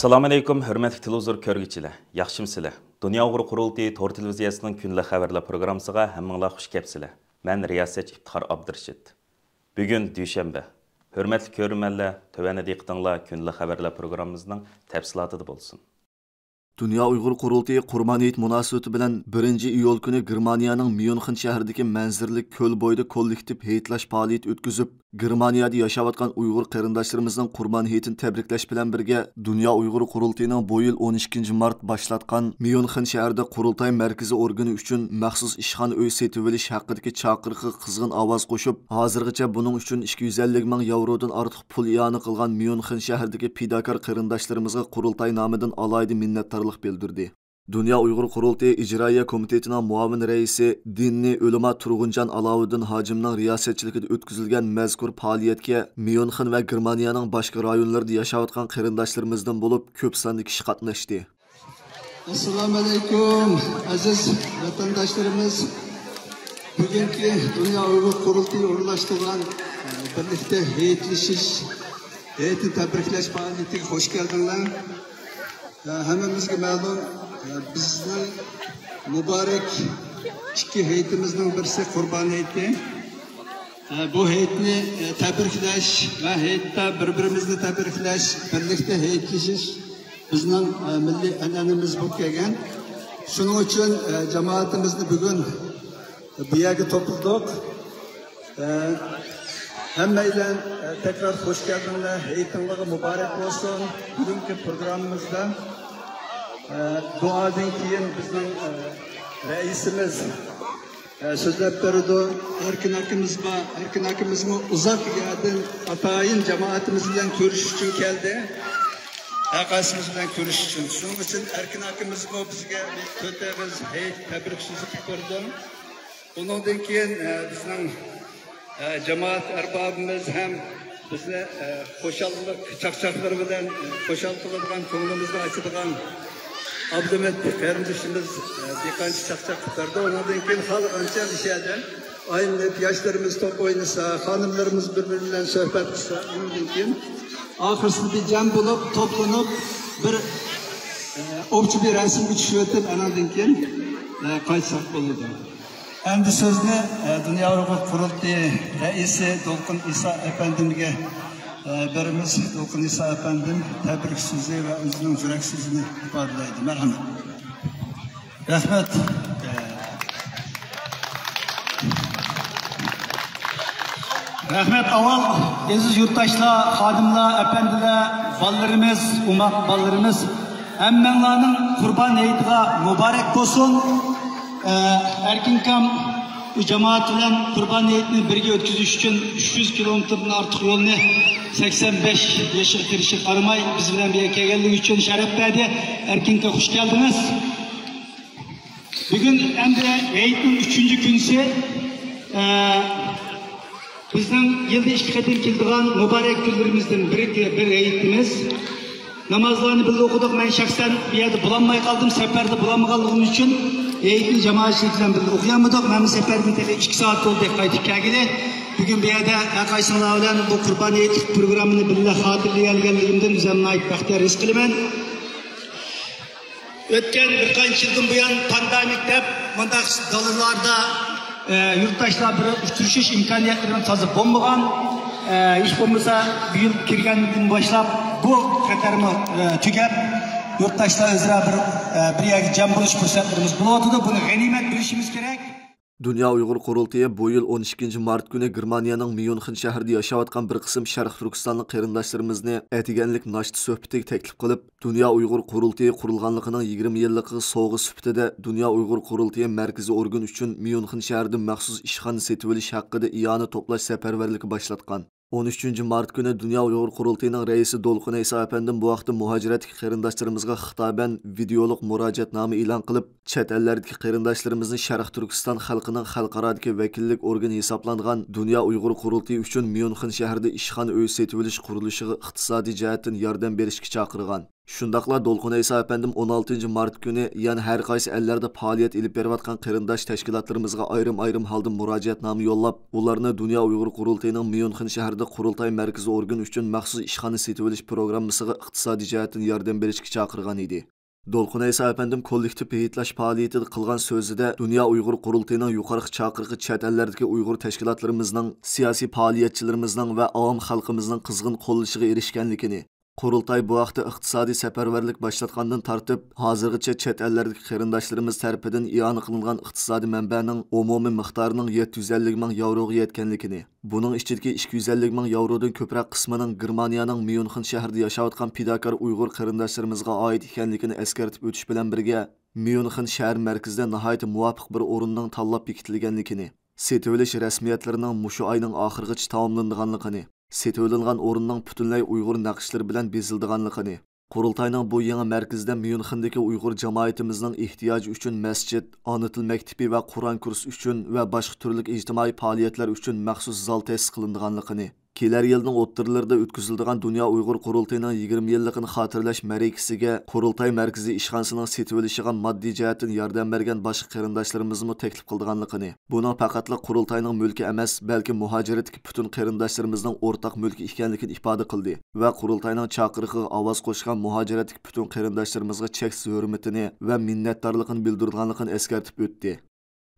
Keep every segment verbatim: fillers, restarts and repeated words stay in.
ئەسسالامۇئەلەيكۇم، ھۆرمەتلىك تېلېۋىزور كۆرگۈچىلەر، ياخشىمۇسىلەر؟ دۇنيا ئۇيغۇر قۇرۇلتىيى تور تېلېۋىزىيەسىنىڭ كۈنلۈك خەۋەرلەر پروگراممىسىغا ھەممىڭلار خۇش كەپسىلەر. مەن رىياسەتچى ئىپتىخار ئابدۇرېشىت. بۈگۈن دۈشەنبە. ھۆرمەتلىك كۆرۈرمەنلەر، تۆۋەندە دىققىتىڭلار كۈنلۈك خەۋەرلەر پروگراممىمىزنىڭ تەپسىلاتىدا بولسۇن. دۇنيا ئۇيغۇر قۇرۇلتىيى قۇربان ھېيت مۇناسىۋىتى بىلەن بىرىنچى ئىيۇل كۈنى گېرمانىيەنىڭ ميۇنخېن شەھىرىدىكى مەنزىرىلىك كۆل بويىدا كوللېكتىپ ھېيتلاش پائالىيىتى ئۆتكۈزۈپ، گېرمانىيەدە ياشاۋاتقان ئۇيغۇر قېرىنداشلىرىمىزنىڭ قۇربان ھېيتىنى تەبرىكلەش بىلەن بىرگە، دۇنيا ئۇيغۇر قۇرۇلتىيىنىڭ بۇ يىل ئون ئىككىنچى مارت باشلاتقان ميۇنخېن شەھىرىدە قۇرۇلتاي مەركىزى ئورگىنى ئۈچۈن مەخسۇس ئىشخانا ئۆي سېتىۋېلىش ھەققىدىكى چاقىرىقىغا قىزغىن ئاۋاز قوشۇپ، ھازىرغىچە بۇنىڭ ئۈچۈن ئىككى يۈز ئەللىك مىڭ ياۋرودىن ئارتۇق پۇل ئىئانە قىلغان ميۇنخېن شەھىرىدىكى پىداكار قېرىنداشلىرىمىزغا قۇرۇلتاي نامىدىن ئالاھىدە مىننەتدارلىق بىلدۈردى. دۇنيا ئۇيغۇر قۇرۇلتىيى ئىجرائىيە كومىتېتىنىڭ مۇئاۋىن رەئىسى، دىنىي ئۆلىما تۇرغۇنجان ئالاۋۇددىن ھاجىمنىڭ رىياسەتچىلىكىدە ئۆتكۈزۈلگەن مەزكۇر پائالىيەتكە ميۇنخېن ۋە گېرمانىيەنىڭ باشقا رايونلىرىدا ياشاۋاتقان قېرىنداشلىرىمىزدىن بولۇپ كۆپ ساندا كىشى قاتناشتى. ئەسسالامۇئەلەيكۇم، ئەزىز ۋەتەنداشلىرىمىز! بۈگۈنكى دۇنيا ئۇيغۇر قۇرۇلتىيى ئورۇنلاشتۇرغان، ئە، بىرلىكتە ھېيتلىشىش، ھېيتنى تەبرىكلەش پائالىيىتىگە خۇش كەلدىڭلار. ئە، ھەممىمىزگە مەلۇم، ئە، بىزنىڭ مۇبارەك ئىككى ھېيتىمىزنىڭ بىرسى قۇربان ھېيتى. ئە، بۇ ھېيتنى، ئە، تەبرىكلەش ۋە ھېيتتا بىر-بىرىمىزنى تەبرىكلەش، بىرلىكتە ھېيتلىشىش بىزنىڭ، ئە، مىللىي ئەنئەنىمىز بولۇپ كەلگەن. شۇنىڭ ئۈچۈن، ئە، جامائىتىمىزنى بۈگۈن بۇ يەرگە توپلىدۇق. ئە، ھەممەيلەن، ئە، تەكرار خۇش كەلدىڭلار، ھېيتىڭلارغا مۇبارەك بولسۇن. بۈگۈنكى پروگراممىمىزدا، ئە، دۇئادىن كېيىن بىزنىڭ، ئە، رەئىسىمىز، ئە، سۆزلەپ بېرىدۇ. ئەركىن ئاكىمىز بار. ئەركىن ئاكىمىزمۇ ئۇزاق يەردىن ئاتايىن جامائىتىمىز بىلەن كۆرۈشۈش ئۈچۈن كەلدى. ھەرقايسىمىز بىلەن كۆرۈشۈش ئۈچۈن. شۇنىڭ ئۈچۈن ئەركىن ئاكىمىزمۇ بىزگە بىر تۆت ئېغىز ھېيت تەبرىك سۆزى قىلىپ بېرىدۇ. ئۇنىڭدىن كېيىن، ئە، بىزنىڭ، ئە، جامائەت ئەربابىمىز ھەم بىزنى، ئە، خۇشاللىق چاقچاقلىرى بىلەن، ئە، خۇشال قىلىدىغان، كۆڭلىمىزنى ئاچىدىغان ئابلىمىت قېرىندىشىمىز، ئە، بىر قانچە چاقچاق قىلىپ بەردى. ئۇنىڭدىن كېيىن خالىغانچە مۇشۇ يەردە ئايلىنىپ، ياشلىرىمىز توپ ئوينىسا، خانىملىرىمىز بىر-بىرى بىلەن سۆھبەت قىلسا، ئۇنىڭدىن كېيىن ئاخىرسىدا بىر جەم بولۇپ، توپلىنىپ، بىر، ئە، ئوپچە بىر رەسىمگە چۈشۈۋېتىپ، ئاناندىن كېيىن، ئە، قايتساق بولىدۇ. ئەمدى سۆزنى، ئە، دۇنيا ئۇيغۇر قۇرۇلتىيى رەئىسى دولقۇن ئىسا ئەپەندىمگە، ئە، بېرىمىز. دولقۇن ئىسا ئەپەندىم تەبرىك سۆزى ۋە ئۆزىنىڭ يۈرەك سۆزىنى ئىپادىلەيدۇ. مەرھەمەت. رەھمەت. رەھمەت. ئاۋۋال ئەزىز يۇرتداشلار، خادىملار، ئەپەندىلەر، بالىلىرىمىز، ئوماق بالىلىرىمىز، ھەممەڭلارنىڭ قۇربان ھېيتىغا مۇبارەك بولسۇن. ئە، ئەركىن ئاكام بۇ جامائەت بىلەن قۇربان ھېيتنى بىرگە ئۆتكۈزۈش ئۈچۈن ئۈچ يۈز كىلومېتىردىن ئارتۇق يولنى سەكسەن بەش يېشىغا كىرىشىگە قارىماي، بىز بىلەن بىر يەرگە كەلگەنلىكى ئۈچۈن شەرەپ بەردى. ئەركىن ئاكا، خۇش كەلدىڭىز. بۈگۈن ئەمدى ھېيتنىڭ ئۈچىنچى كۈنىسى. ئە، بىزنىڭ يىلدا ئىككى قېتىم كېلىدىغان مۇبارەك كۈنلىرىمىزدىن بىرى، بىر ھېيتىمىز. نامازلارنى بىللە ئوقۇدۇق. مەن شەخسەن بۇ يەردە بولالماي قالدىم. سەپەردە بولالمىغانلىقىم ئۈچۈن ھېيتنى جامائەتچىلىك بىلەن بىللە ئوقۇيالمىدۇق. مەن بۇ سەپەردىن تېخى ئىككى سائەت بولدى قايتىپ كەلگىلى. بۈگۈن بۇ يەردە ھەرقايسىڭلار بىلەن بۇ قۇربان ھېيتلىق پروگراممىنى بىللە خاتىرىلىيەلىگەنلىكىمدىن ئۆزۈمنى ناھايىتى بەختىيار ھېس قىلىمەن. ئۆتكەن بىر قانچە يىلدىن بۇيان پاندېمىك دەپ مۇنداق دالىلاردا، ئە، يۇرتداشلار بىر ئۇچرىشىش ئىمكانىيەتلىرىمۇ تازا بولمىغان. ئە، ھېچ بولمىسا بۇ يىل كىرگەندىن باشلاپ بۇ خەتەرمۇ، ئە، تۈگەپ، يۇرتداشلار ئۆزئارا بىر، ئە، بىر يەرگە جەم بولۇش پۇرسەتلىرىمىز بولۇۋاتىدۇ. بۇنى غەنىيمەت بىلىشىمىز كېرەك. دۇنيا ئۇيغۇر قۇرۇلتىيى بۇ يىل ئون ئىككىنچى مارت كۈنى گېرمانىيەنىڭ ميۇنخېن شەھىرىدە ياشاۋاتقان بىر قىسىم شەرقىي تۈركىستانلىق قېرىنداشلىرىمىزنى ئەتىگەنلىك ناشتا سۆھبىتىگە تەكلىپ قىلىپ، دۇنيا ئۇيغۇر قۇرۇلتىيى قۇرۇلغانلىقىنىڭ يىگىرمە يىللىقىغا سوۋغا سۈپىتىدە دۇنيا ئۇيغۇر قۇرۇلتىيى مەركىزىي ئورگىنى ئۈچۈن ميۇنخېن شەھىرىدە مەخسۇس ئىشخانا سېتىۋېلىش ھەققىدە ئىئانە توپلاش سەپەرۋەرلىكى باشلاتقان. ئون ئۈچىنچى مارت كۈنى دۇنيا ئۇيغۇر قۇرۇلتىيىنىڭ رەئىسى دولقۇن ئەيسا ئەپەندىم بۇ ھەقتە مۇھاجىرەتتىكى قېرىنداشلىرىمىزغا خىتابەن ۋىدېئولۇق مۇراجىئەتنامە ئېلان قىلىپ، چەت ئەللەردىكى قېرىنداشلىرىمىزنى شەرقىي تۈركىستان خەلقىنىڭ خەلقئارادىكى ۋەكىللىك ئورگىنى ھېسابلانغان دۇنيا ئۇيغۇر قۇرۇلتىيى ئۈچۈن ميۇنخېن شەھىرىدە ئىشخانا ئۆي سېتىۋېلىش قۇرۇلۇشىغا ئىقتىسادىي جەھەتتىن ياردەم بېرىشكە چاقىرغان. شۇنداقلا دولقۇن ئەيسا ئەپەندىم ئون ئالتىنچى مارت كۈنى يەنە ھەر قايسى ئەللەردە پائالىيەت ئېلىپ بېرىۋاتقان قېرىنداش تەشكىلاتلىرىمىزغا ئايرىم-ئايرىم ھالدا مۇراجىئەتنامە يوللاپ، ئۇلارنى دۇنيا ئۇيغۇر قۇرۇلتىيىنىڭ ميۇنخېن شەھىرىدە قۇرۇلتاي مەركىزى ئورگىنى ئۈچۈن مەخسۇس ئىشخانا سېتىۋېلىش پروگراممىسىغا ئىقتىسادىي جەھەتتىن ياردەم بېرىشكە چاقىرغان ئىدى. دولقۇن ئەيسا ئەپەندىم كوللېكتىپ ھېيتلاش پائالىيىتىدە قىلغان سۆزىدە، دۇنيا ئۇيغۇر قۇرۇلتىيىنىڭ يۇقىرىقى چاقىرىقى چەت ئەللەردىكى ئۇيغۇر تەشكىلاتلىرىمىزنىڭ، سىياسىي پائالىيەتچىلىرىمىزنىڭ ۋە ئاۋام خەلقىمىزنىڭ قىزغىن قوللىشىغا ئېرىشكەنلىكىنى، قۇرۇلتاي بۇ ھەقتە ئىقتىسادىي سەپەرۋەرلىك باشلاتقاندىن تارتىپ، ھازىرغىچە چەت ئەللەردىكى قېرىنداشلىرىمىز تەرىپىدىن ئىئانە قىلىنغان ئىقتىسادىي مەنبەنىڭ ئومۇمىي مىقدارىنىڭ يەتتە يۈز ئەللىك مىڭ ياۋروغا يەتكەنلىكىنى، بۇنىڭ ئىچىدىكى ئىككى يۈز ئەللىك مىڭ ياۋرودىن كۆپرەك قىسمىنىڭ گېرمانىيەنىڭ ميۇنخېن شەھىرىدە ياشاۋاتقان پىداكار ئۇيغۇر قېرىنداشلىرىمىزغا ئائىت ئىكەنلىكىنى ئەسكەرتىپ ئۆتۈش بىلەن بىرگە، ميۇنخېن شەھەر مەركىزىدە ناھايىتى مۇۋاپىق بىر ئورۇننىڭ تاللاپ بېكىتىلگەنلىكىنى، سېتىۋېلىش رەسمىيەتلىرىنىڭ مۇشۇ ئاينىڭ ئاخىرىغىچە تاماملىنىدىغانلىقىنى، سېتىۋېلىنغان ئورۇننىڭ پۈتۈنلەي ئۇيغۇر نەقىشلىرى بىلەن بېزىلىدىغانلىقىنى، قۇرۇلتاينىڭ بۇ يېڭى مەركىزىدە ميۇنخېندىكى ئۇيغۇر جامائىتىمىزنىڭ ئېھتىياجى ئۈچۈن مەسچىت، ئانا تىل مەكتىپى ۋە قۇرئان كۇرسى ئۈچۈن ۋە باشقا تۈرلۈك ئىجتىمائىي پائالىيەتلەر ئۈچۈن مەخسۇس زال تەسىس قىلىنىدىغانلىقىنى، كېلەر يىلنىڭ ئوتتۇرىلىرىدا ئۆتكۈزۈلىدىغان دۇنيا ئۇيغۇر قۇرۇلتىيىنىڭ يىگىرمە يىللىقىنى خاتىرىلەش مەرىكىسىگە قۇرۇلتاي مەركىزى ئىشخانىسىنىڭ سېتىۋېلىشىغا ماددىي جەھەتتىن ياردەم بەرگەن باشقا قېرىنداشلىرىمىزنىمۇ تەكلىپ قىلىدىغانلىقىنى، بۇنىڭ پەقەتلا قۇرۇلتاينىڭ مۈلكى ئەمەس، بەلكى مۇھاجىرەتتىكى پۈتۈن قېرىنداشلىرىمىزنىڭ ئورتاق مۈلكى ئىكەنلىكىنى ئىپادە قىلدى ۋە قۇرۇلتاينىڭ چاقىرىقىغا ئاۋاز قوشقان مۇھاجىرەتتىكى پۈتۈن قېرىنداشلىرىمىزغا چەكسىز ھۆرمىتىنى ۋە مىننەتدارلىقىنى بىلدۈرىدىغانلىقىنى ئەسكەرتىپ ئۆتتى.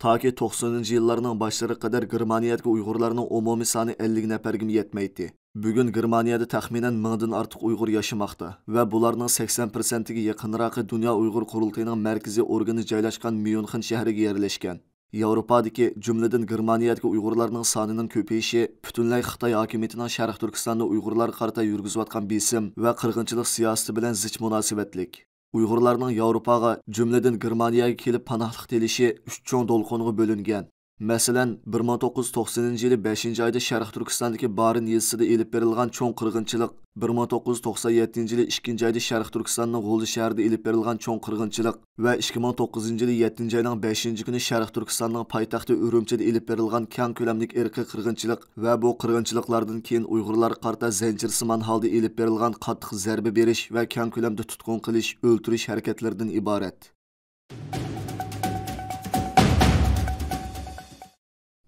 تاكى توقسىنىنچى يىللارنىڭ باشلىرىغا قەدەر گېرمانىيەدىكى ئۇيغۇرلارنىڭ ئومۇمىي سانى ئەللىك نەپەرگىمۇ يەتمەيتتى. بۈگۈن گېرمانىيەدە تەخمىنەن مىڭدىن ئارتۇق ئۇيغۇر ياشىماقتا ۋە بۇلارنىڭ سەكسەن پىرسەنتىگە يېقىنراقى دۇنيا ئۇيغۇر قۇرۇلتىيىنىڭ مەركىزىي ئورگىنى جايلاشقان ميۇنخېن شەھىرىگە يەرلەشكەن. ياۋروپادىكى، جۈملىدىن گېرمانىيەدىكى ئۇيغۇرلارنىڭ سانىنىڭ كۆپىيىشى پۈتۈنلەي خىتاي ھاكىمىيىتىنىڭ شەرقىي تۈركىستاندا ئۇيغۇرلارغا قارىتا يۈرگۈزۈۋاتقان بېسىم ۋە قىرغىنچىلىق سىياسىتى بىلەن زىچ مۇناسىۋەتلىك. ئۇيغۇرلارنىڭ ياۋروپاغا، جۈملىدىن گېرمانىيەگە كېلىپ پاناھلىق تېلىشى ئۈچ چوڭ دولقۇنغا بۆلۈنگەن. مەسىلەن، بىر مىڭ توققۇز يۈز توقسىنىنچى يىلى بەشىنچى ئايدا شەرقىي تۈركىستاندىكى بارىن يېزىسىدا ئېلىپ بېرىلغان چوڭ قىرغىنچىلىق، بىر مىڭ توققۇز يۈز توقسان يەتتىنچى يىلى ئىككىنچى ئايدا شەرقىي تۈركىستاننىڭ غۇلجا شەھىرىدە ئېلىپ بېرىلغان چوڭ قىرغىنچىلىق ۋە ئىككى مىڭ توققۇزىنچى يىلى يەتتىنچى ئاينىڭ بەشىنچى كۈنى شەرقىي تۈركىستاننىڭ پايتەختى ئۈرۈمچىدە ئېلىپ بېرىلغان كەڭ كۆلەملىك ئىرقىي قىرغىنچىلىق ۋە بۇ قىرغىنچىلىقلاردىن كېيىن ئۇيغۇرلارغا قارىتا زەنجىرسىمان ھالدا ئېلىپ بېرىلغان قاتتىق زەربە بېرىش ۋە كەڭ كۆلەمدە تۇتقۇن قىلىش، ئۆلتۈرۈش ھەرىكەتلىرىدىن ئىبارەت.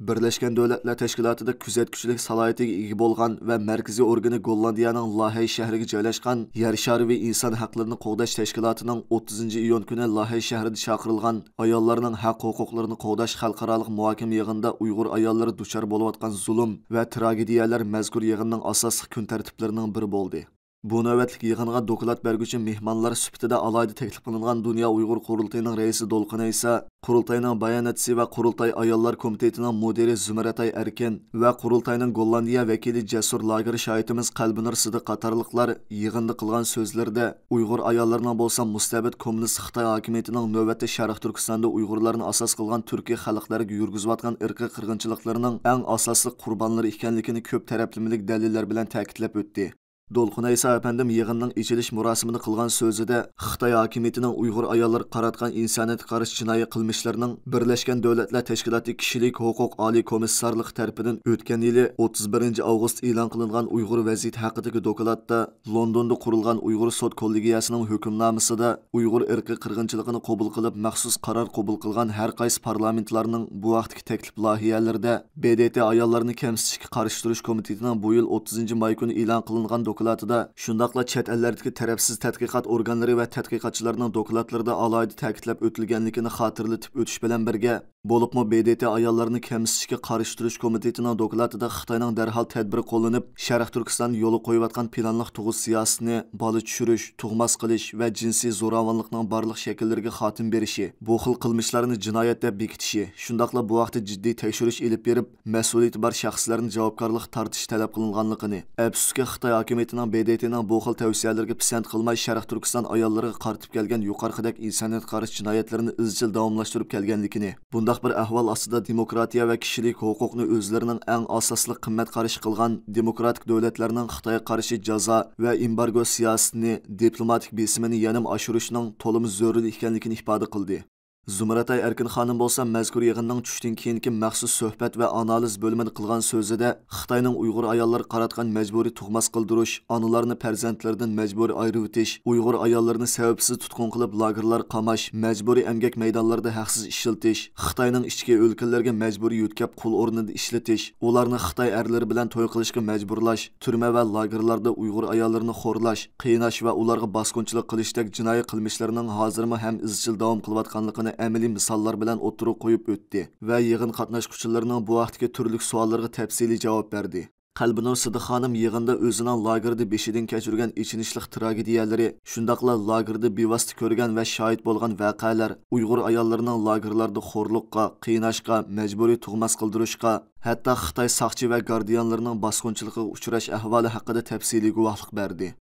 بىرلەشكەن دۆلەتلەر تەشكىلاتىدا كۆزەتكۈچىلىك سالاھىيىتىگە ئىگە بولغان ۋە مەركىزىي ئورگىنى گوللاندىيەنىڭ لاھەي شەھىرىگە جايلاشقان يەر شارى ۋە ئىنسان ھەقلىرىنى قوغداش تەشكىلاتىنىڭ ئوتتۇزىنچى ئىيۇن كۈنى لاھەي شەھىرىدە چاقىرىلغان ئاياللارنىڭ ھەق ھوقۇقلىرىنى قوغداش خەلقئارالىق مۇھاكىمە يىغىنىدا ئۇيغۇر ئاياللىرى دۇچار بولۇۋاتقان زۇلۇم ۋە تراگېدىيەلەر مەزكۇر يىغىننىڭ ئاساسلىق كۈن تەرتىپلىرىنىڭ بىرى بولدى. بۇ نۆۋەتلىك يىغىنغا دوكلات بەرگۈچى مېھمانلار سۈپىتىدە ئالاھىدە تەكلىپ قىلىنغان دۇنيا ئۇيغۇر قۇرۇلتىيىنىڭ رەئىسى دولقۇن ئەيسا، قۇرۇلتاينىڭ باياناتچىسى ۋە قۇرۇلتاي ئاياللار كومىتېتىنىڭ مۇدىرى زۇمرەتئاي ئەركىن ۋە قۇرۇلتاينىڭ گوللاندىيە ۋەكىلى جەسۇر لاگېر شاھىتىمىز قەلبىنۇر سىدىق قاتارلىقلار يىغىندا قىلغان سۆزلىرىدە، ئۇيغۇر ئاياللىرىنىڭ بولسا مۇستەبىت كوممۇنىست خىتاي ھاكىمىيىتىنىڭ نۆۋەتتە شەرقىي تۈركىستاندا ئۇيغۇرلارنى ئاساس قىلغان تۈركىي خەلقلەرگە يۈرگۈزۈۋاتقان ئىرقىي قىرغىنچىلىقلىرىنىڭ ئەڭ ئاساسلىق قۇربانلىرى ئىكەنلىكىنى كۆپ تەرەپلىمىلىك دەلىللەر بىلەن تەكىتلەپ ئۆتتى. دولقۇن ئەيسا ئەپەندىم يىغىننىڭ ئېچىلىش مۇراسىمىدا قىلغان سۆزىدە، خىتاي ھاكىمىيىتىنىڭ ئۇيغۇر ئاياللىرىغا قاراتقان ئىنسانىيەتكە قارشى جىنايى قىلمىشلىرىنىڭ بىرلەشكەن دۆلەتلەر تەشكىلاتى كىشىلىك ھوقۇق ئالىي كومىسسارلىقى تەرىپىدىن ئۆتكەن يىلى ئوتتۇز بىرىنچى ئاۋغۇست ئېلان قىلىنغان ئۇيغۇر ۋەزىيىتى ھەققىدىكى دوكلاتتا، لوندوندا قۇرۇلغان ئۇيغۇر سوت كوللېگىيەسىنىڭ ھۆكۈمنامىسىدا ئۇيغۇر ئىرقىي قىرغىنچىلىقىنى قوبۇل قىلىپ، مەخسۇس قارار قوبۇل قىلغان ھەر قايسى پارلامېنتلارنىڭ بۇ ھەقتىكى تەكلىپ لايىھەلىرىدە، ب د ت ئاياللارنى كەمسىتىشكە قارشى تۇرۇش كومىتېتىنىڭ بۇ يىل ئوتتۇزىنچى ماي كۈنى ئېلان قىلىنغان دوكلاتىدا، شۇنداقلا چەت ئەللەردىكى تەرەپسىز تەتقىقات ئورگانلىرى ۋە تەتقىقاتچىلارنىڭ دوكلاتلىرىدا ئالاھىدە تەكىتلەپ ئۆتۈلگەنلىكىنى خاتىرىلىتىپ ئۆتۈش بىلەن بىرگە، بولۇپمۇ ب د ت ئاياللارنى كەمسىتىشكە قارشى تۇرۇش كومىتېتىنىڭ دوكلاتىدا خىتاينىڭ دەرھال تەدبىر قوللىنىپ، شەرقىي تۈركىستاندا يولغا قويۇۋاتقان پىلانلىق تۇغۇت سىياسىتىنى، بالا چۈشۈرۈش، تۇغماس قىلىش ۋە جىنسىي زوراۋانلىقنىڭ بارلىق شەكىللىرىگە خاتىمە بېرىشى، بۇ خىل قىلمىشلارنى جىنايەت دەپ بېكىتىشى، شۇنداقلا بۇ ھەقتە جىددىي تەكشۈرۈش ئېلىپ بېرىپ، مەسئۇلىيىتى بار شەخسلەرنى جاۋابكارلىققا تارتىش تەلەپ قىلىنغانلىقىنى، ئەپسۇسكى، خىتاي ھاكىمىيىتىنىڭ ب د ت نىڭ بۇ خىل تەۋسىيەلىرىگە پىسەنت قىلماي، شەرقىي تۈركىستان ئاياللىرىغا قارىتىپ كەلگەن يۇقىرىقىدەك ئىنسانىيەتكە قارشى جىنايەتلىرىنى ئىزچىل داۋاملاشتۇرۇپ كەلگەنلىكىنى، بۇنداق بىر ئەھۋال ئاستىدا دېموكراتىيە ۋە كىشىلىك ھوقۇقنى ئۆزلىرىنىڭ ئەڭ ئاساسلىق قىممەت قارىشى قىلغان دېموكراتىك دۆلەتلەرنىڭ خىتايغا قارشى جازا ۋە ئېمبارگو سىياسىتىنى، دىپلوماتىك بېسىمىنى يەنىمۇ ئاشۇرۇشنىڭ تولىمۇ زۆرۈر ئىكەنلىكىنى ئىپادە قىلدى. زۇمرەتئاي ئەركىن خانىم بولسا مەزكۇر يىغىننىڭ چۈشتىن كېيىنكى مەخسۇس سۆھبەت ۋە ئانالىز بۆلۈمىدە قىلغان سۆزىدە، خىتاينىڭ ئۇيغۇر ئاياللىرىغا قاراتقان مەجبۇرىي تۇغماس قىلدۇرۇش، ئانىلارنى پەرزەنتلىرىدىن مەجبۇرىي ئايرىۋېتىش، ئۇيغۇر ئاياللىرىنى سەۋەبسىز تۇتقۇن قىلىپ لاگېرلارغا قاماش، مەجبۇرىي ئەمگەك مەيدانلىرىدا ھەقسىز ئىشلىتىش، خىتاينىڭ ئىچكى ئۆلكىلىرىگە مەجبۇرىي يۆتكەپ قۇل ئورنىدا ئىشلىتىش، ئۇلارنى خىتاي ئەرلىرى بىلەن توي قىلىشقا مەجبۇرلاش، تۈرمە ۋە لاگېرلاردا ئۇيغۇر ئاياللىرىنى خورلاش، قىيناش ۋە ئۇلارغا باسقۇنچىلىق قىلىشتەك جىنايى قىلمىشلىرىنىڭ ھازىرمۇ ھەم ئىزچىل داۋام قىلىۋاتقانلىقىنى ئەمەلىي مىساللار بىلەن ئوتتۇرىغا قويۇپ ئۆتتى ۋە يىغىن قاتناشقۇچىلىرىنىڭ بۇ ھەقتىكى تۈرلۈك سوئاللىرىغا تەپسىلىي جاۋاب بەردى. قەلبىنۇر سىدىق خانىم يىغىندا ئۆزىنىڭ لاگېردا بېشىدىن كەچۈرگەن ئېچىنىشلىق تراگېدىيەلىرى، شۇنداقلا لاگېردا بىۋاسىتە كۆرگەن ۋە شاھىت بولغان ۋەقەلەر، ئۇيغۇر ئاياللىرىنىڭ لاگېرلاردا خورلۇققا، قىيناشقا، مەجبۇرىي تۇغماس قىلدۇرۇشقا، ھەتتا خىتاي ساقچى ۋە گاردىيانلىرىنىڭ باسقۇنچىلىقىغا ئۇچراش ئەھۋالى ھەققىدە تەپسىلىي گۇۋاھلىق بەردى.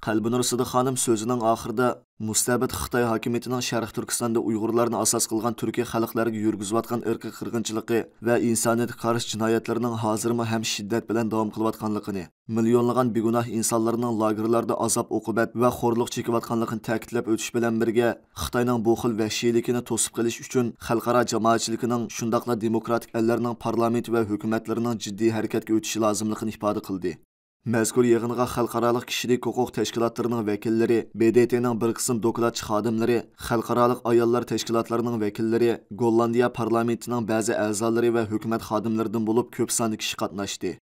قەلبىنۇر سىدىق خانىم سۆزىنىڭ ئاخىرىدا، مۇستەبىت خىتاي ھاكىمىيىتىنىڭ شەرقىي تۈركىستاندا ئۇيغۇرلارنى ئاساس قىلغان تۈركىي خەلقلەرگە يۈرگۈزۈۋاتقان ئىرقىي قىرغىنچىلىقى ۋە ئىنسانىيەتكە قارشى جىنايەتلىرىنىڭ ھازىرمۇ ھەم شىددەت بىلەن داۋام قىلىۋاتقانلىقىنى، مىليونلىغان بىگۇناھ ئىنسانلارنىڭ لاگېرلاردا ئازاب-ئوقۇبەت ۋە خورلۇق چېكىۋاتقانلىقىنى تەكىتلەپ ئۆتۈش بىلەن بىرگە، خىتاينىڭ بۇ خىل ۋەھشىيلىكىنى توسۇپ قېلىش ئۈچۈن خەلقئارا جامائەتچىلىكىنىڭ، شۇنداقلا دېموكراتىك ئەللەرنىڭ پارلامېنتى ۋە ھۆكۈمەتلىرىنىڭ جىددىي ھەرىكەتكە ئۆتۈشى لازىملىقىنى ئىپادە قىلدى. مەزكۇر يىغىنغا خەلقئارالىق كىشىلىك ھوقۇق تەشكىلاتلىرىنىڭ ۋەكىللىرى، ب د ت نىڭ بىر قىسىم دوكلاتچى خادىملىرى، خەلقئارالىق ئاياللار تەشكىلاتلىرىنىڭ ۋەكىللىرى، گوللاندىيە پارلامېنتىنىڭ بەزى ئەزالىرى ۋە ھۆكۈمەت خادىملىرىدىن بولۇپ كۆپ ساندا كىشى قاتناشتى.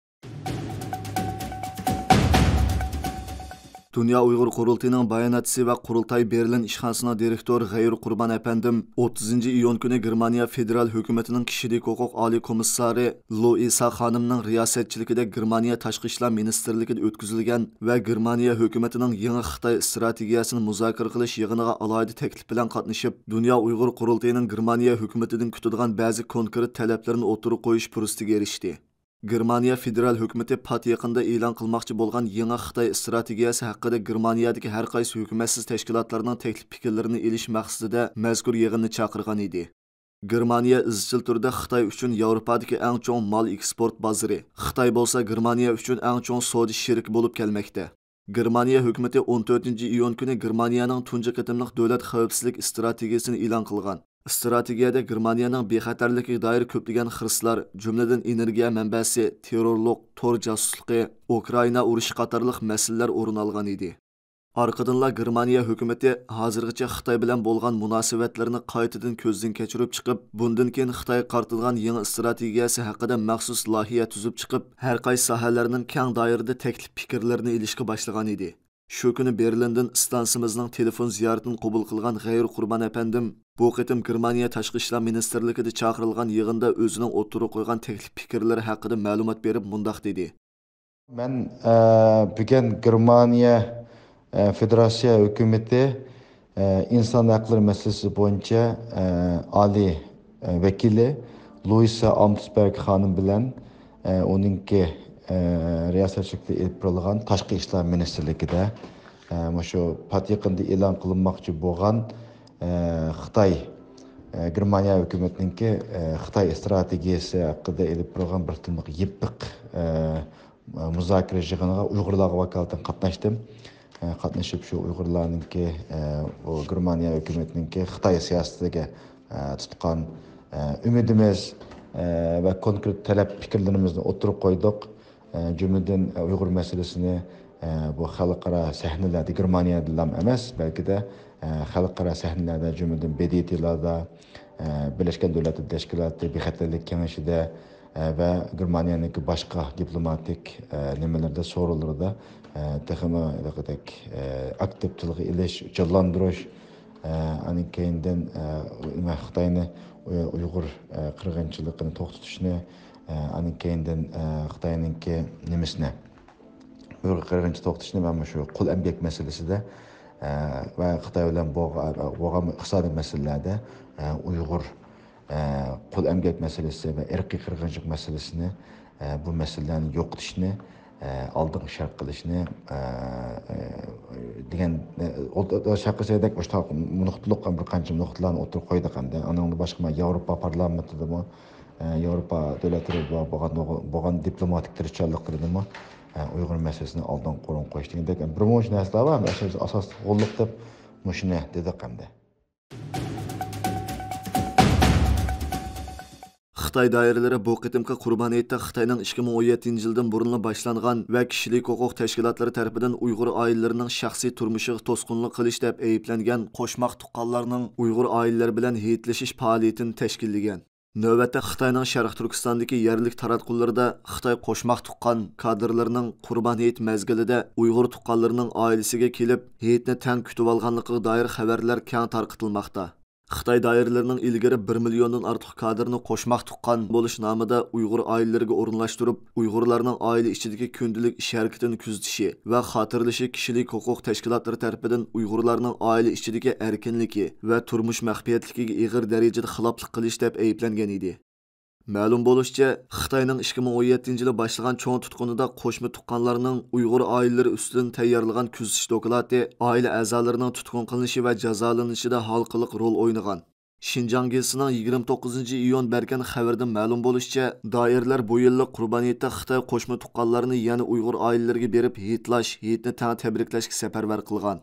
دۇنيا ئۇيغۇر قۇرۇلتىيىنىڭ باياناتچىسى ۋە قۇرۇلتاي بېرلىن ئىشخانىسىنىڭ دىرېكتورى غەيۇر قۇربان ئەپەندىم ئوتتۇزىنچى ئىيۇن كۈنى گېرمانىيە فېدېرال ھۆكۈمىتىنىڭ كىشىلىك ھوقۇق ئالىي كومىسسارى لۇئىسا خانىمنىڭ رىياسەتچىلىكىدە گېرمانىيە تاشقى ئىشلار مىنىستىرلىكىدە ئۆتكۈزۈلگەن ۋە گېرمانىيە ھۆكۈمىتىنىڭ يېڭى خىتاي ئىستراتېگىيەسىنى مۇزاكىرە قىلىش يىغىنىغا ئالاھىدە تەكلىپ بىلەن قاتنىشىپ، دۇنيا ئۇيغۇر قۇرۇلتىيىنىڭ گېرمانىيە ھۆكۈمىتىدىن كۈتىدىغان بەزى كونكرېت تەلەپلىرىنى ئوتتۇرىغا قويۇش پۇرسىتىگە ئېرىشتى. گېرمانىيە فېدېرال ھۆكۈمىتى پات يېقىندا ئېلان قىلماقچى بولغان يېڭى خىتاي ئىستراتېگىيەسى ھەققىدە گېرمانىيەدىكى ھەر قايسى ھۆكۈمەتسىز تەشكىلاتلارنىڭ تەكلىپ پىكىرلىرىنى ئېلىش مەقسىتىدە مەزكۇر يىغىننى چاقىرغان ئىدى. گېرمانىيە ئىزچىل تۈردە خىتاي ئۈچۈن ياۋروپادىكى ئەڭ چوڭ مال ئېكسپورت بازىرى، خىتاي بولسا گېرمانىيە ئۈچۈن ئەڭ چوڭ سودا شېرىكى بولۇپ كەلمەكتە. گېرمانىيە ھۆكۈمىتى ئون تۆتىنچى ئىيۇن كۈنى گېرمانىيەنىڭ تۇنجى قېتىملىق دۆلەت خەۋپسىزلىك ئىستراتېگىيەسىنى ئېلان قىلغان. ئىستراتېگىيەدە گېرمانىيەنىڭ بىخەتەرلىكىگە دائىر كۆپلىگەن خىرىسلار، جۈملىدىن ئېنېرگىيە مەنبەسى، تېررورلۇق، تور جاسۇسلۇقى، ئۇكرائىنا ئۇرۇشى قاتارلىق مەسىلىلەر ئورۇن ئالغان ئىدى. ئارقىدىنلا گېرمانىيە ھۆكۈمىتى ھازىرغىچە خىتاي بىلەن بولغان مۇناسىۋەتلىرىنى قايتىدىن كۆزدىن كەچۈرۈپ چىقىپ، بۇندىن كېيىن خىتايغا قارىتىدىغان يېڭى ئىستراتېگىيەسى ھەققىدە مەخسۇس لايىھە تۈزۈپ چىقىپ، ھەر قايسى ساھەلەرنىڭ كەڭ دائىرىدە تەكلىپ پىكىرلىرىنى ئېلىشقا باشلىغان ئىدى. شۇ كۈنى بېرلىندىن ئىستانسىمىزنىڭ تېلېفون زىيارىتىنى قوبۇل قىلغان غەيۇر قۇربان ئەپەندىم، بۇ قېتىم گېرمانىيە تاشقى ئىشلار مىنىستىرلىكىدە چاقىرىلغان يىغىندا ئۆزىنىڭ ئوتتۇرىغا قويغان تەكلىپ پىكىرلىرى ھەققىدە مەلۇمات بېرىپ مۇنداق دېدى. مەن، ئە، بۈگۈن گېرمانىيە، ئە، فېدېراتسىيە ھۆكۈمىتى، ئە، ئىنسان ھەقلىرى مەسىلىسى بويىچە، ئە، ئالىي، ئە، ۋەكىلى لۇئىسا ئامتسبەرگ خانىم بىلەن، ئە، ئۇنىڭكى، ئە، رىياسەتچىلىكىدە ئېلىپ بېرىلغان تاشقى ئىشلار مىنىستىرلىكىدە، ئە، مۇشۇ پات يېقىندا ئېلان قىلىنماقچى بولغان، ئە، خىتاي، ئە، گېرمانىيە ھۆكۈمىتىنىڭكى، ئە، خىتاي ئىستراتېگىيەسى ھەققىدە ئېلىپ بېرىلغان بىر تېمىلىق يىپلىق، ئە، مۇزاكىرە يىغىنىغا ئۇيغۇرلارغا ۋاكالىتەن قاتناشتىم. ئە، قاتنىشىپ شۇ ئۇيغۇرلارنىڭكى، ئە، بۇ گېرمانىيە ھۆكۈمىتىنىڭكى خىتاي سىياسىتىگە، ئە، تۇتقان، ئە، ئۈمىدىمىز، ئە، ۋە كونكرېت تەلەپ پىكىرلىرىمىزنى ئوتتۇرىغا قويدۇق. ئە، جۈملىدىن، ئە، ئۇيغۇر مەسىلىسىنى، ئە، بۇ خەلقئارا سەھنىلەردە گېرمانىيەدىلا ئەمەس، بەلكىدە، ئە، خەلقئارا سەھنىلەردە جۈملىدىن ب د ت لاردا، ئە، بىرلەشكەن دۆلەتلەر تەشكىلاتى بىخەتەرلىك كېڭىشىدە، ئە، ۋە گېرمانىيەنىڭكى باشقا دىپلوماتىك، ئە، نېمىلىرىدە، سورۇنلىرىدا، ئە، تېخىمۇ ھېلىقىدەك، ئە، ئاكتىپ تىلغا ئېلىش، جانلاندۇرۇش، ئە، ئاندىن كېيىندىن، ئە، خىتاينى، ئۇ-، ئۇيغۇر، ئە، قىرغىنچىلىقىنى توختىتىشنى، ئە، ئاندىن كېيىندىن، ئە، خىتاينىڭكى نېمىسىنى، ئۇيغۇر قىرغىنچىلىقىنى توختىتىشنى ۋە مۇشۇ قۇل ئەمگەك مەسىلىسىدە، ئە، ۋە خىتاي بىلەن بولغا-، بولغان ئىقتىسادىي مەسىلىلەردە، ئە، ئۇيغۇر، ئە، قۇل ئەمگەك مەسىلىسى ۋە ئىرقىي قىرغىنچىلىق مەسىلىسىنى، ئە، بۇ مەسىلىلەرنى يوقىتىشنى، ئە، ئالدىنقى شەرت قىلىشنى، ئە، ئە، دېگەن، ئە، ئالدىنقى شەرت قىلىش دېگەندەك مۇشۇنداق نۇقتىلىق بىر قانچە نۇقتىلارنى ئوتتۇرىغا قويدۇق ئەمدى. ئانىڭدىن باشقا مانا ياۋروپا پارلامېنتىدىمۇ، ئە، ياۋروپا دۆلەتلىرى بولغان، بولغان دىپلوماتىك تىرىشچانلىقلىرىدىمۇ، ئە، ئۇيغۇر مەسىلىسىنى ئالدىنقى ئورۇنغا قويۇش دېگەندەك بىر مۇنچە نەرسىلەر بار. ئەمدى ئاساسلىق غوللۇق دەپ مۇشۇنى دېدۇق ئەمدى. خىتاي دائىرىلىرى بۇ قېتىمقى قۇربان ھېيتتا خىتاينىڭ ئىككى مىڭ ئون يەتتىنچى يىلدىن بۇرۇنلا باشلانغان ۋە كىشىلىك ھوقۇق تەشكىلاتلىرى تەرىپىدىن ئۇيغۇر ئائىلىلىرىنىڭ شەخسىي تۇرمۇشىغا توسقۇنلۇق قىلىش دەپ ئەيىبلەنگەن قوشماق تۇغقانلارنىڭ ئۇيغۇر ئائىلىلىرى بىلەن ھېيتلىشىش پائالىيىتىنى تەشكىللىگەن. نۆۋەتتە خىتاينىڭ شەرقىي تۈركىستاندىكى يەرلىك تاراتقۇلىرىدا خىتاي قوشماق تۇغقان كادىرلىرىنىڭ قۇربان ھېيت مەزگىلىدە ئۇيغۇر تۇغقانلىرىنىڭ ئائىلىسىگە كېلىپ، ھېيتنى تەڭ كۈتۈۋالغانلىقىغا دائىر خەۋەرلەر كەڭ تارقىتىلماقتا. خىتاي دائىرىلىرىنىڭ ئىلگىرى بىر مىليوندىن ئارتۇق كادىرنى قوشماق تۇغقان بولۇش نامىدا ئۇيغۇر ئائىلىلىرىگە ئورۇنلاشتۇرۇپ، ئۇيغۇرلارنىڭ ئائىلە ئىچىدىكى كۈندىلىك ئىش ھەرىكىتىنى كۆزىتىشى ۋە خاتىرىلىشى كىشىلىك ھوقۇق تەشكىلاتلىرى تەرىپىدىن ئۇيغۇرلارنىڭ ئائىلە ئىچىدىكى ئەركىنلىكى ۋە تۇرمۇش مەخپىيەتلىكىگە ئېغىر دەرىجىدە خىلاپلىق قىلىش دەپ ئەيىبلەنگەن ئىدى. مەلۇم بولۇشىچە، خىتاينىڭ ئىككى مىڭ ئون يەتتىنچى يىلى باشلىغان چوڭ تۇتقۇنىدا قوشما تۇغقانلارنىڭ ئۇيغۇر ئائىلىلىرى ئۈستىدىن تەييارلىغان كۆزىتىش دوكلاتى ئائىلە ئەزالىرىنىڭ تۇتقۇن قىلىنىشى ۋە جازالىنىشىدا ھالقىلىق رول ئوينىغان. شىنجاڭ گېزىتىنىڭ يىگىرمە توققۇزىنچى ئىيۇن بەرگەن خەۋىرىدە مەلۇم بولۇشىچە، دائىرىلەر بۇ يىللىق قۇربان ھېيتتا خىتاي قوشما تۇغقانلارنى يەنە ئۇيغۇر ئائىلىلىرىگە بېرىپ ھېيتلاش، ھېيتنى تەڭ تەبرىكلەشكە سەپەرۋەر قىلغان.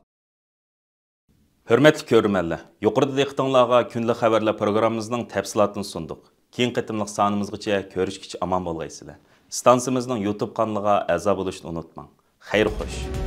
ھۆرمەتلىك كۆرۈرمەنلەر، يۇقىرىدا دىققىتىڭلارغا كۈندىلىك خەۋەرلەر پروگراممىمىزنىڭ تەپسىلاتىنى سۇندۇق. كېيىنكى قېتىملىق سانىمىزغىچە كۆرۈشكىچە ئامان بولغايسىلەر. ئىستانسىمىزنىڭ يۇتۇب قانىلىغا ئەزا بولۇشنى ئۇنتۇماڭ. خەير خوش.